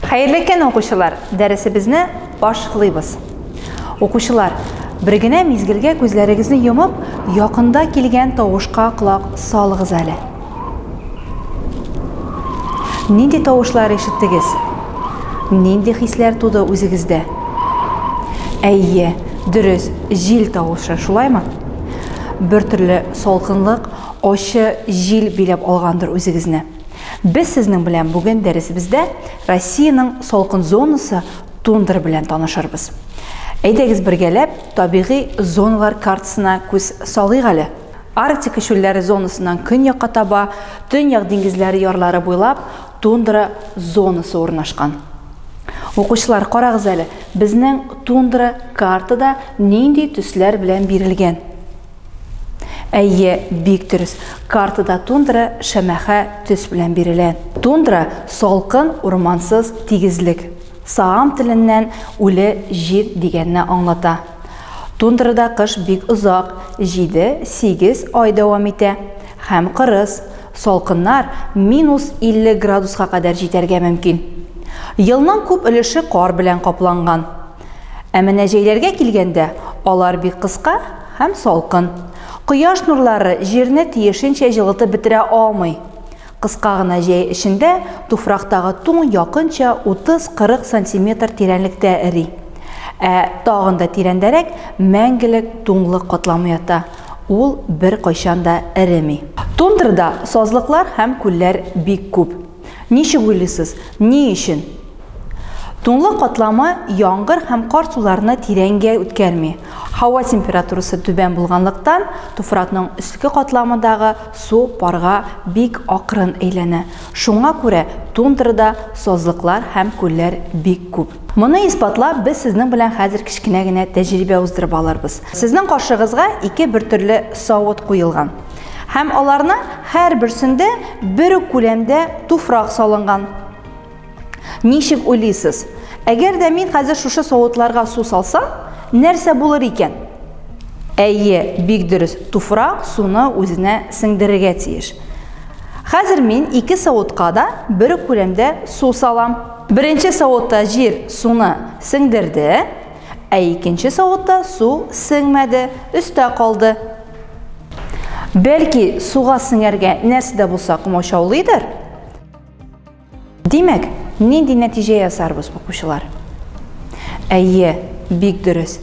Хәерле көн, укучылар! Дәресебезне башлыйбыз. Укучылар, бер генә мизгелгә күзләрегезне йомып, якында килгән тавышка колак салыгыз әле. Нинди тавышлар ишеттегез? Нинди хисләр туды үзегездә? Әйе, дөрес, җил тавышы, шулаймы? Бер төрле салкынлык, ачы җил биләп алгандыр үзегезне. Без сезнең белән бүген дәресебездә Россиянең салкын зонасы тундра белән танышырбыз. Әйдәгез бергәләп табигый зоналар картасына күз салыйк әле. Арктика чүлләре зонасыннан көньякка таба, төньяк диңгезләре ярлары буйлап тундра зонасы урнашкан. Укучылар, карагыз әле, безнең тундра картада нинди төсләр белән бирелгән? Әйе, бик дөрес. Картада тундра шәмәхә төс белән бирелә. Тундра салкын, урмансыз тигезлек. Саам теленнән үле җир дигәнне аңлата. Тундрада кыш бик озак, 7-8 ай дәвам итә. Һәм кырыс. Салкыннар минус 50 градуска кадәр җитәргә мөмкин. Елның күп өлеше кар белән капланган. Ә менә җәйләргә килгәндә, алар бик кыска һәм салкын. Кояш нурлары җирне тиешенчә җылытып бетерә алмый. Кыска гына җәй эчендә туфрактагы туң якынча 30-40 сантиметр тирәнлектә эри. Ә тагын да тирәндәрәк мәңгелек туңлык катламы ята, ул беркайчан да эреми. Тундрада сазлыклар һәм күлләр бик күп. Ничек уйлыйсыз, ни өчен? Туңлы катламы яңгыр һәм кар суларны тирәнгә үткәрми. Һава температурасы түбән булганлыктан, туфракның өске катламындагы су парга бик акрын әйләнә. Шуңа күрә тундрада сазлыклар һәм күлләр бик күп. Моны исбатлап, без сезнең белән хәзер кечкенә генә тәҗрибә уздырып алырбыз. Сезнең каршыгызга ике бертөрле савыт куелган. Һәм аларның һәрберсендә бер үк күләмдә туфрак салынган. Ничек уйлыйсыз? Әгәр дә мин хәзер шушы савытларга су салсам, нәрсә булыр икән? Әйе, бик дөрес, туфрак суны үзенә сеңдерергә тиеш. Хәзер мин ике савытка да бер үк күләмдә су салам. Беренче савытта җир суны сеңдерде, ә икенче савытта су сеңмәде, өстә калды. Бәлки, суга сеңәргә нәрсә дә булса комачаулыйдыр? Димәк, нинди нәтиҗә ясарбыз, укучылар? Әйе, бик дөрес.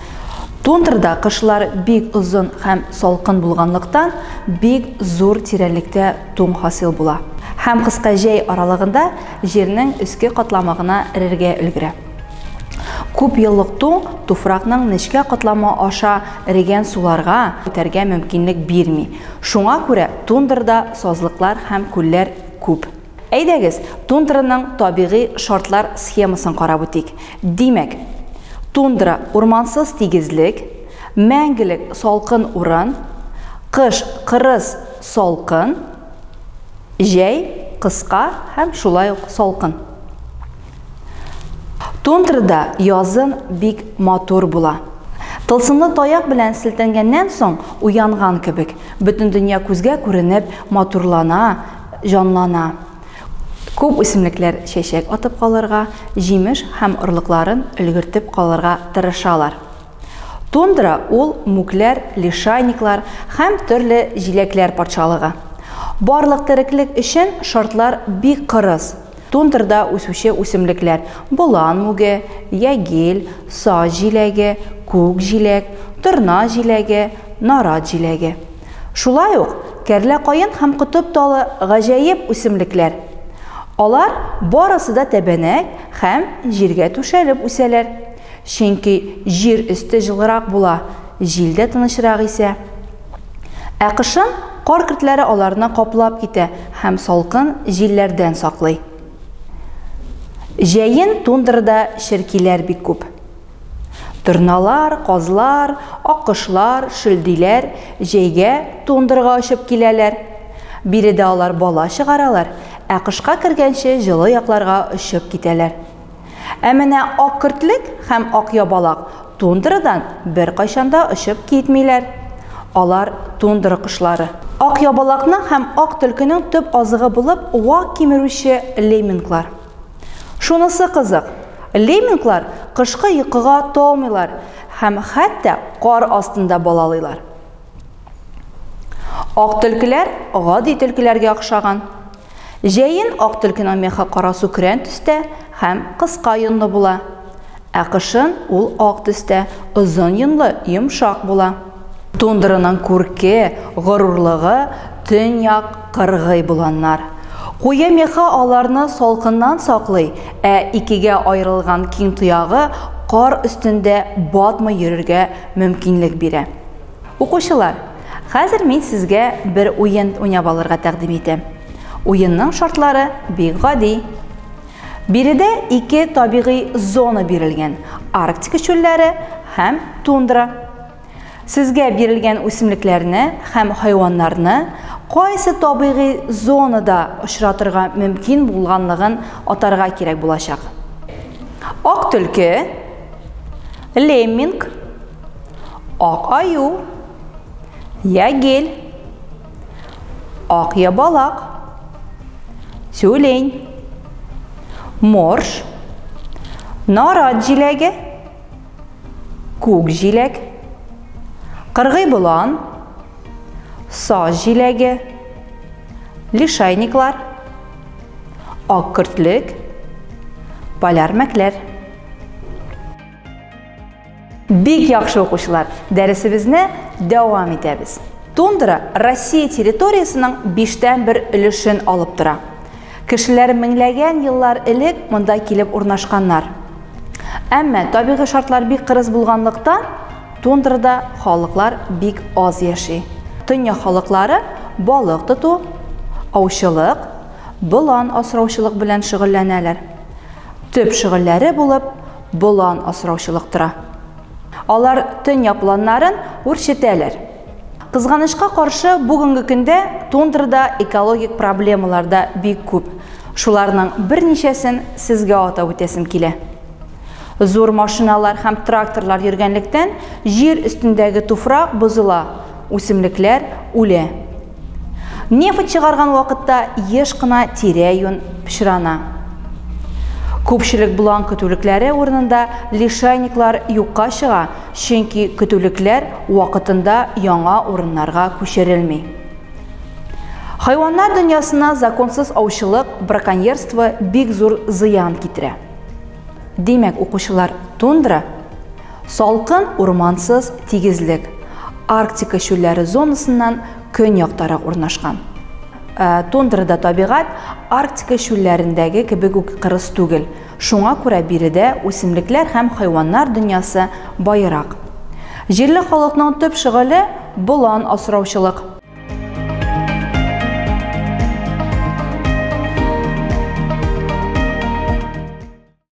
Тундрада кышлар бик озын һәм салкын булганлыктан, бик зур тирәнлектә туң хасил була. Һәм кыска җәй аралыгында җирнең өске катламы гына эрергә өлгерә. Күп еллык туң туфракның нечкә катламы аша эрегән суларга үтәргә мөмкинлек бирми. Шуңа күрә тундрада сазлыклар һәм күлләр күп. Әйдәгез, тундраның табигый шартлар схемасын карап үтик. Димәк, тундра урмансыз тигезлек, мәңгелек салкын урын, кыш кырыс салкын, җәй кыска һәм шулай ук салкын. Тундрада язын бик матур була. Тылсымлы таяк белән селтәнгәннән соң уянган кебек, бөтен дөнья күзгә күренеп матурлана, җанлана. Күп үсемлекләр чәчәк атып калырга, җимеш һәм орлыкларын өлгертеп калырга тырышалар. Тундра ул мүкләр, лишайниклар һәм төрле җиләкләр патшалыгы. Барлык тереклек өчен шартлар бик кырыс. Тундрада үсүче үсемлекләр болан мүге, ягель, саз җиләге, күк җиләк, торна җиләге, нарат җиләге. Шулай ук кәрлә каен һәм котып талы гаҗәеп үсемлекләр. Алар барысы да тәбәнәк һәм җиргә түшәлеп үсәләр. Чөнки җир өсте җылырак була, җил дә тынычрак исә. Ә кышын кар көртләре аларны каплап китә һәм салкын җилләрдән саклый. Җәен тундрада черкиләр бик күп. Торналар, казлар, аккошлар, шөлдиләр җәйгә тундрага очып киләләр. Биредә алар бала чыгаралар, ә кышка кергәнче җылы якларга очып китәләр. Ә менә ак көртлек һәм ак ябалак тундрадан беркайчан да очып китмиләр. Алар тундра кошлары. Ак ябалакның һәм ак төлкенең төп азыгы булып вак кимерүче лемминглар. Шунысы кызык, лемминглар кышкы йокыга талмыйлар һәм хәтта кар астында балалыйлар. Ак төлкеләр гади төлкеләргә охшаган. Җәен ак төлкенең мехы карасу көрән төстә һәм кыска йонлы була. Ә кышын ул ак төстә, озын йонлы, йомшак була. Тундраның күрке, горурлыгы төньяк кыргый боланнар. Куе мехы аларны салкыннан саклый, ә икегә аерылган киң тоягы кар өстендә батмый йөрергә мөмкинлек бирә. Укучылар, хәзер мин сезгә бер уен уйнап алырга тәкъдим итәм. Уенның шартлары бик гади. Биредә ике табигый зона бирелгән: Арктика чүлләре һәм тундра. Сезгә бирелгән үсемлекләрне һәм хайваннарны кайсы табигый зонада очратырга мөмкин булганлыгын атарга кирәк булачак. Ак төлке, лемминг, ак аю, ягель, ак ябалак, тюлень, морж, нарат җиләге, күк җиләк, кыргый болан, саз җиләге, лишайниклар, ак көртлек, поляр мәкләр. Бик яхшы укучылар, дәресебезне дәвам итәбез. Тундра Россия территориясенең биштән бер өлешен алып тора. Кешеләр меңләгән еллар элек монда килеп урнашканнар. Әмма табигый шартлар бик кырыс булганлыктан, тундрада халыклар бик аз яши. Төньяк халыклары балык тоту, аучылык, болан асраучылык белән шөгыльләнәләр. Төп шөгыльләре булып болан асраучылык тора. Алар төньяк боланнарын үрчетәләр. Кызганычка каршы, бүгенге көндә тундрада экологик проблемалар да бик күп. Шуларның берничәсен сезгә атап үтәсем килә. Зур машиналар һәм тракторлар йөргәнлектән җир өстендәге туфрак бозыла, үсемлекләр үлә. Нефть чыгарган вакытта еш кына тирә-юнь пычрана. Күпчелек болан көтүлекләре урынында лишайниклар юкка чыга, чөнки көтүлекләр вакытында яңа урыннарга күчерелми. Хайваннар дөньясына законсыз аучылык, браконьерство бик зур зыян китерә. Димәк, укучылар, тундра салкын урмансыз тигезлек, Арктика чүлләре зонасыннан көньяктарак урнашкан. Э, тундрада табигать Арктика чүлләрендәге кебек үк кырыс түгел. Шуңа күрә биредә үсемлекләр һәм хайваннар дөньясы баерак. Җирле халыкның төп шөгыле болан асраучылык.